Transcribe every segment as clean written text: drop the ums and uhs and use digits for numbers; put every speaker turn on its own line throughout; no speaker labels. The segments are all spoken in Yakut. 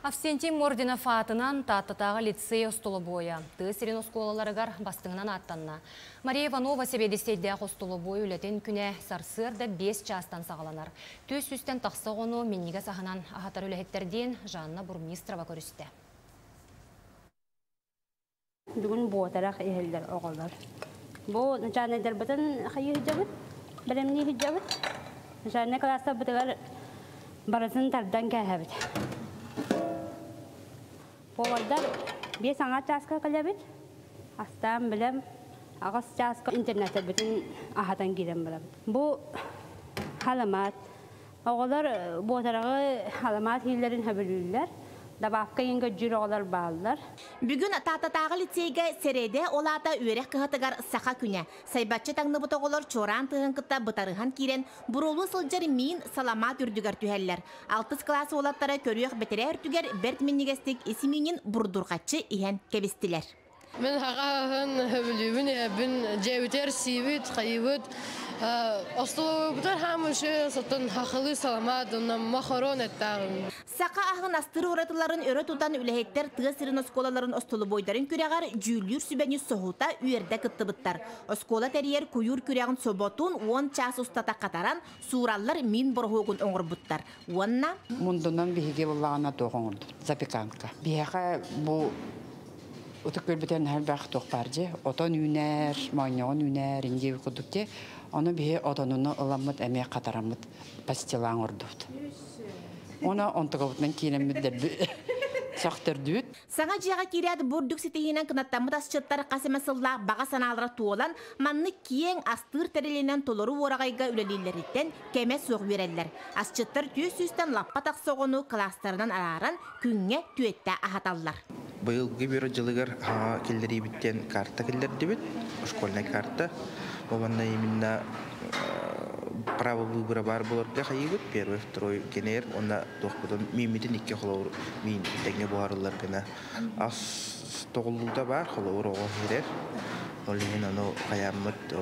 Авсентий Мординов аатынан Тааттатааҕы лицей остолобуойа тыа сирин оскуолаларыгар бастыҥынан ааттанна. Мария Иванова сэбиэдиссэйдээх остолобуой үлэтин күнэ сарсыарда 5 чаастан саҕаланар. 400-тэн тахса оҕону минньигэс аһынан аһатар үлэһиттэрдиин Жанна Бурмистрова көрүстэ.
Бүгүн буотарах иһэллэр оҕолор. Бу начальнайдарбытын хайыы сылдьабыт, бэлэмнии сылдьабыт. Начальнай кылаастарбытыгар барытын тардан кээһэбит. Повардар 5 аҥаар чааска кэлэбит. Астаан билэм, 8 чааска интернеттэрбитин аһатан киирэн барабыт. Бу халамаат. Оҕолор буотараҕы халамаат иһиллэрин сөбүлүүллэр. Добавка иһин көрдүүр оҕолор бааллар.
Бүгүн Тааттатааҕы лицейгэ сэрэдэ, ол аата үөрэх кыһатыгар Саха күнэ. Сайбаччы таҥныбыт оҕолор чуораан тыаһын кытта бытарыһан киирэн, буруолуу сылдьар миин, саламаат үрдүгэр түһэллэр. Алтыс кылаас уолаттара көрүөх бэтэрээ өртүгэр бэрт минньигэстик ис миинин бурдурҕаччы иһэн кэбистилэр.
Мин хаҕаһын хөбүлүүбүн, эбин дьэбитэр сиибит, хайыбыт, остолобуйбутар хаамышы сотон хахылыы саламаат, онно махарон эттааҕым.
Саха аһын астыыр уратыларын өрө тутан үлэһиттэр тыа сирин оскуолаларын остолобуойдарын күрэҕэр дьүүллүүр сүбэни соһута үөрдэ кыттыбыттар. Оскуола тэрийэр куйуур күрэҕин соботун 10 чаас устата хатаран, суураллар мин бороһуогун оҥорбуттар. Уонна
Мундунан биһиги буллаҕына туох оҥордубут? Запеканка. Биһиэхэ бу ытык көрбүтэн элбэх туох баар дьэ. Отон үүнэр, моонньоҕон үүнэр, индиэ курдук дьэ. Ону биһи отонуну ыламмыт эмиэ хатараммыт пастила оҥордубут. Уона онтугабытынан киирэммит дэрби сөхтөрдүбүт.
Саҥа дьиэҕэ киирээт бурдук ситиһиинэн кынаттаммыт асчыттар хас эмэ сыллаах баҕа санаалара туолан, маннык киэҥ астыыр тэрилинэн толору уораҕайга үлэлииллэриттэн кэмэ суох үөрэллэр. Асчыттар 400-тэн лаппа тахса оҕону кылаастарынан арааран күҥҥэ түөттэ аһаталлар.
Быйылгы бюро дьылыгар хаҥа киллэриибиттэн карта киллэрдибит, школьная карта. Уонна именно право выбора баар буоларга хайыыбыт, первый, второй генер, уонна туохпутун мииммитин икки холобур миин тэҥҥэ буһарыллар гына ас тоҕуллуута баар, холобур оҕо иһирэр. Ол иһин ону хайааммыт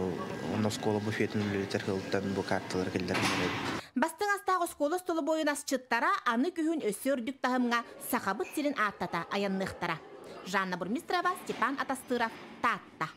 онно оскуола буфетын үлэлэтэр сылтан бу карталары киллэрэн эбит.
Бастыҥ астаах оскуола остолобуойун асчыттара аны күһүн өссө үрдүк таһымҥа Сахабыт сирин ааттата айанныахтара. Жанна Бурмистрова, Степан Атастыров, Таатта.